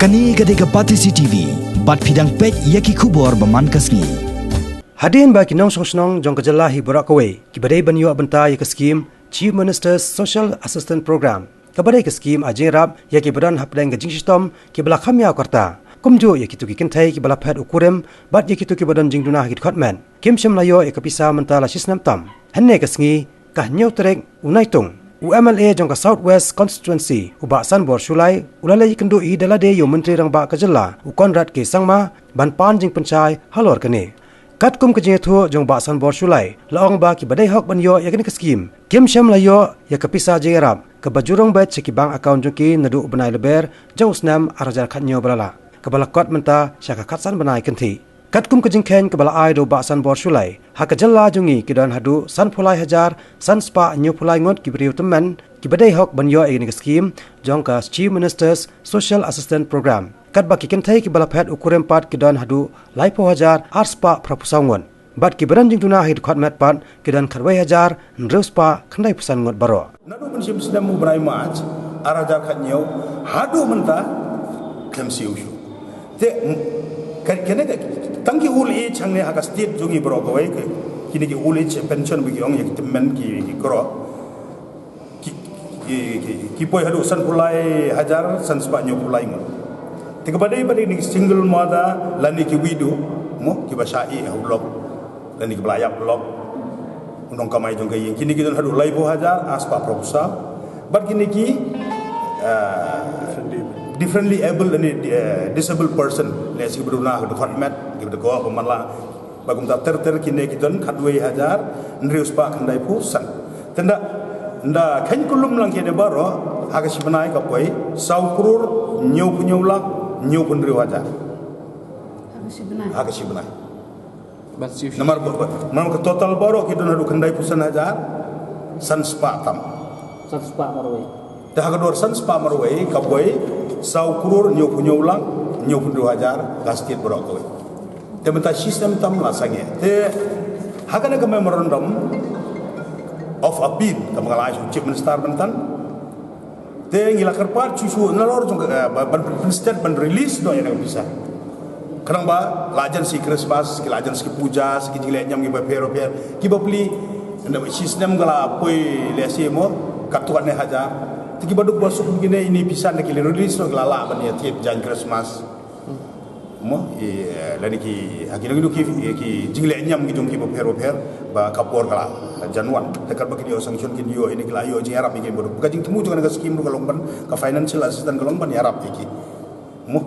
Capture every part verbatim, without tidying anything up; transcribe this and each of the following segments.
Kane ka dei ka Batesi T V, bad phi dang peit ïa ki khubor ba man ka sngi. Hadien ba ki nongshong shnong jong ka jylla hi baroh kawei kiba dei ban ïoh bynta ïa ka skhim Chief Minister's Social Assistance Programme, kaba dei ka skhim ai jingïarap ïa kiba don hapdeng ka jingshitom kiba la kham ïaw ka rta, kumjuh ïa kito ki kynthei kiba la phet u kurim bad ïa kito kiba don jingduna ha ki dkhot met, kim shym la ïoh ïa ka pisa mynta la shisnem tam. Hynne ka sngi, ka hynñiew tarik u Naitung, u M L A jong ka South West Constituency, u Bah Sanbor Shullai, u la leit ïakynduh hi da lade ïa u Myntri Rangbah ka jylla, u Conrad K Sangma, ban pan jingpynshai halor kane. Katkum ka jingïathuh jong u Bah Sanbor Shullai, la ong ba kiba dei hok ban ïoh ïa kane ka skhim kim shym la ïoh ïa ka pisa jingïarap kaba ju rung beit sha ki bank account jong ki naduh u bnai Lber jong u snem ar hajar khathynñiew ba la lah, kaba la kot mynta sha ka khatsan bnai Kynthih. Katkum ka jingkheiñ kaba la ai da u Bah Sanbor Shullai, ha ka jylla jong ngi ki don haduh sanphew lai hajar san spah hynñiewphew lai ngut ki briew tymmen kiba dei hok ban ïoh ïa kane ka skhim jong ka Chief Minister's Social Assistance Programme. Katba ki kynthei kiba la phet u kurim pat ki don haduh laiphew hajar ar spah phraphew saw ngut. Bad kiba don jingduna ha ki dkhot met pat ki don khatwei hajar hynriew spah khyndaiphew san ngut baroh. Naduh ban shim snem u bnai March ar hajar khathynñiew haduh mynta, khlem siew shuh. Te, m-, ka, kane ka, tang ki old age hangne ha ka state jong ngi baroh kawei, ka, kine ki old age pension ba ki ong ïa ki tymmen ki, ki kro. Ki, ki, ki, ki poi haduh sanphew lai hajar san spah hynñiewphew lai ngut. Te kaba dei, ba dei kine ki single mother lane ki widow, mo, kiba shah ïeh ha u lok lane kiba la ïap lok, u nongkamai jong ka ïing, kine ki don haduh laiphew hajar ar spah phraphew saw. Bad kine ki, ah, differently abled lane, eh, disabled person, lehse kiba duna ha ka dkhot met, kiba dei ko ba man la, ba kumta ter ter kine ki don khatwei hajar hynriew spah khyndaiphew san. Te nda, nda kheiñ kulum lang kine baroh ha ka shi bnai ka poi saw klur hynñiewphew hynñiew lak hynñiewphew hynriew hajar. Ha ka shi bnai. Ha ka shi bnai. Namar ba, ba, namar ka total baroh ki don haduh khyndaiphew san hajar san spah tam. San spah marwei. Te ha ka dor san spah marwei ka poi saw klur hynñiewphew hynñiew lak hynñiewphew hynriew hajar ka state baroh kawei. Te mynta shisnem tam la sangeh. Te ha kane ka memorandum of appeal kaba nga la ai sha u Chief Minister mynta, te ngi la kyrpad shuh shuh nalor jong ka, eh, ban, ban, ban state ban release noh ïa kane ka pisa. Khnang ba la jan sha ki Christmas, ki la jan sha ki puja, sha ki jingleh ñiam kiba pher pher, kiba plie. Nda shisnem ka la poi lehse mo katto katne hajar. Te kiba duk ba suk kine ine pisa nda ki la release noh, ki la lah ban ïa thied jaiñ Christmas. Mo, i, eh, lane ki, ha ki nong ki, ki jingleh ñiam ki jong kiba pher pher, ba ka por ka la jan wan. Te katba kin ïoh sanction kin ïoh ine ki la ïoh jingïarap ïa ki ba duk. Ka jingthmu jong kane ka skhim ruh ka long ban, ka financial assistance ka long ban ïarap ïa ki. Mo.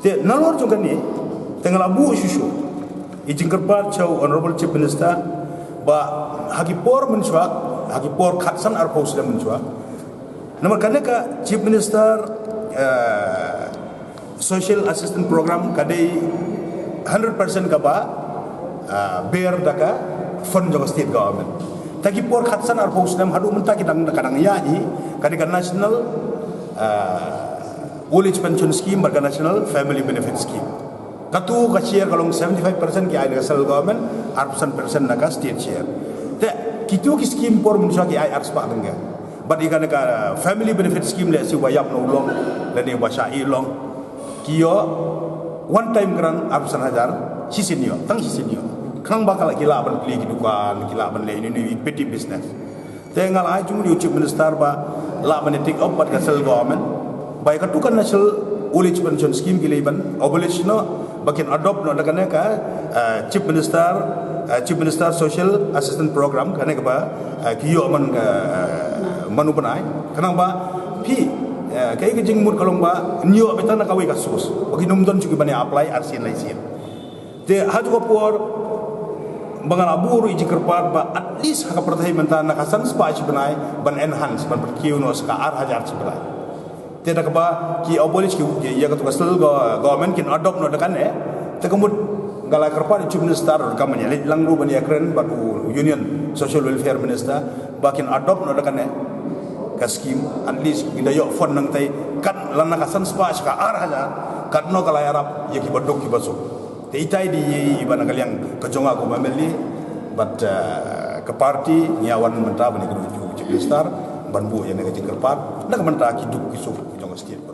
Te nalor jong kane, te nga la buh shuh shuh i jingkyrpad sha u Honorable Chief Minister ba ha ki por mynshuwa, ha ki por khatsan arphew snem mynshuwa. Namar kane ka Chief Minister, eh, Social Assistance Programme ka dei hundred percent kaba, ah, bear da ka fund jong ka state government. Te ki por khatsan arphew snem haduh mynta ki dang, ka dang ïaid hi, ka dei ka National, ah, Old Age Pension Scheme bad ka National Family Benefit Scheme. Katu ka share ka long seventy-five percent ki ai na ka central government, arphew san percent na ka state share. Te kitu ki scheme por mynshuwa ki ai ar spah tang ka. Bad ïa kane ka family benefit scheme lehse uba ïap noh u long, lane uba shah ïeh long, ki ïoh one time grant arphew san hajar shisien ïoh, tang shisien ïoh. Khnang ba ka la, ki lah ban plie ki dukan, ki lah ban leh ine ine i petty business. Te nga la ai jingmut ïa u Chief Minister ba lah ban ïa take up bad ka central government ba ïa katu ka National Old Age Pension Scheme ki leit ban abolish noh, ba kin adopt noh da kane ka, eh, Chief Minister, eh, Chief Minister Social Assistance Programme, kane kaba, eh, ki ïoh man ka, eh, man u bnai. Khnang ba phi, eh, kaei ka jingmut ka long ba kin ïoh beit tang na kawei ka source, ba kin ym don shuh ki ban ïa apply arsien laisien. Te ha tu ka por ba nga la buh ruh i jingkyrpad ba at least ha ka pyrthei mynta na ka san spah shi bnai ban enhance, ban pynkiew noh sa ka ar hajar shi bnai. Te da kaba ki abolish ki, ki, ïa katu ka central go-, government kin adopt noh da kane. Te ka mut nga la kyrpad ïa u Chief Minister ruh da ka mut ïa leit lang ruh ban ïakren bad u Union Social Welfare Minister ba kin adopt noh da kane ka scheme, at least kin da ïoh fund nangtai, kat la na ka san spah sha ka ar hajar, katno ka la ïarap ïa kiba duk kiba suk. Te itai i dei i ba na ka liang ka jong nga kum u M L A bad, eh, ka party ngi ïa wan mynta ban ïakynduh u Chief Minister ban buh ïa kane ka jingkyrpad na ka bynta ki duk ki suk ki jong ka state.